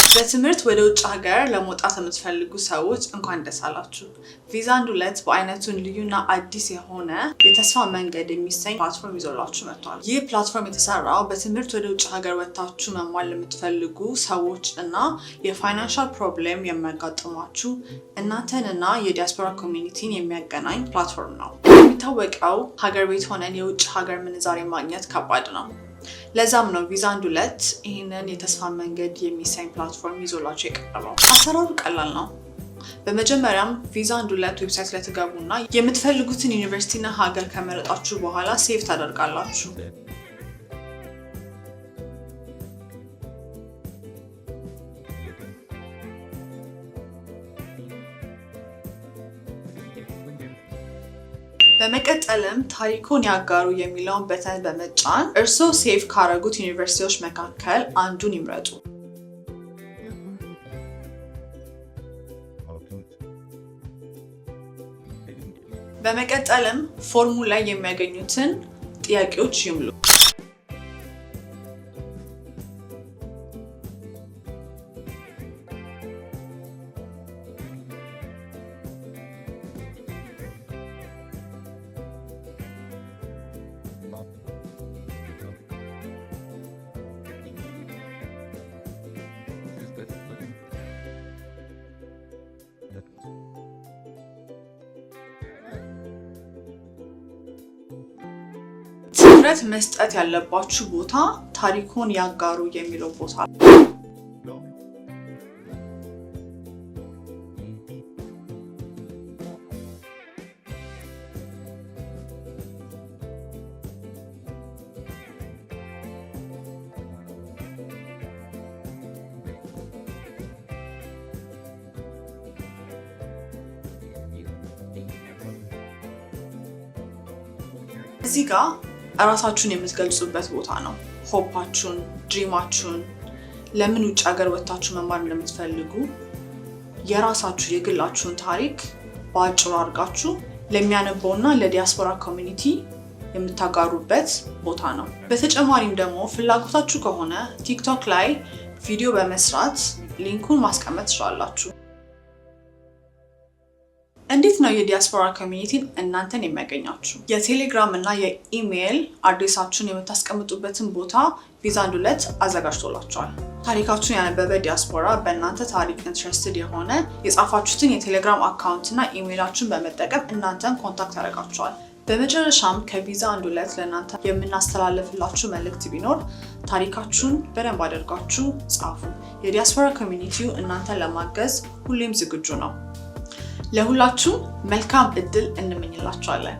በትምህርት ወደ ውጭ ሀገር ለመውጣት የምትፈልጉ ሰዎች እንኳን ደስ አላችሁ። ቪዛ አንድ ሁለት በአይነቱን ልዩና አዲስ የሆነ የተስፋ መንገድ የሚሰኝ platform ይዞላችሁ መጥቷል። ይህ platform የተሰራው በትምህርት ወደ ውጭ ሀገር ወጥታችሁ መማር ለምትፈልጉ ሰዎች እና የ financial problem የሚያጋጥሟችሁ እናንተንና የዲያስፖራ community ን የሚያገናኝ platform ነው። እንደሚታወቀው ሀገር ቤት ሆነን የውጭ ሀገር ምንዛሬ ማግኘት ከባድ ነው። ለዛም ነው ቪዛ አንድ ሁለት ይህንን የተስፋ መንገድ የሚሰኝ platform ይዞላችሁ የቀረበው። አሰራሩ ቀላል ነው። በመጀመሪያም ቪዛ አንድ ሁለት website ላይ ትገቡና የምትፈልጉትን ዩኒቨርሲቲና ሀገር ከመረጣችሁ በኋላ save ታደርጋላችሁ። በመቀጠልም ታሪኮን ያጋሩ የሚለውን button በመጫን እርስዎ save ካረጉት ዩኒቨርሲቲዎች መካከል አንዱን ይምረጡ። በመቀጠልም ፎርሙ ላይ የሚያገኙትን ጥያቄዎች ይምሉ። ትኩረት መስጠት ያለባችሁ ቦታ ታሪኮን ያጋሩ የሚለው ቦታ። እዚህ ጋር እራሳችሁን የምትገልጹበት ቦታ ነው። Hope ኣችሁን፣ dream ኣችሁን፣ ለምን ውጭ ሀገር ወጥታችሁ መማር እንደምትፈልጉ የራሳችሁ የግላችሁን ታሪክ በአጭሩ አድርጋችሁ ለሚያነበውና ለዲያስፖራ community የምታጋሩበት ቦታ ነው። በተጨማሪም ደግሞ ፍላጎታችሁ ከሆነ ቲክቶክ ላይ ቪዲዮ በመስራት link ኡን ማስቀመጥ ትችላላችሁ። እንዴት ነው የዲያስፖራ community ን እናንተን የሚያገኛችሁ? የቴሌግራም እና የኢሜይል address ኣችሁን የምታስቀምጡበትን ቦታ ቪዛ አንድ ሁለት አዘጋጅቶላችኋል። ታሪካችሁን ያነበበ ዲያስፖራ በእናንተ ታሪክ interested የሆነ የጻፋችሁትን የቴሌግራም account እና ኢሜይላችሁን በመጠቀም እናንተን contact ያደርጋችኋል። በመጨረሻም ከቪዛ አንድ ሁለት ለእናንተ የምናስተላልፍላችሁ መልእክት ቢኖር ታሪካችሁን በደንብ አድርጋችሁ ጻፉ። የዲያስፖራ community ው እናንተን ለማገዝ ሁሌም ዝግጁ ነው። ለሁላችሁም መልካም እድል እንመኝላችኋለን።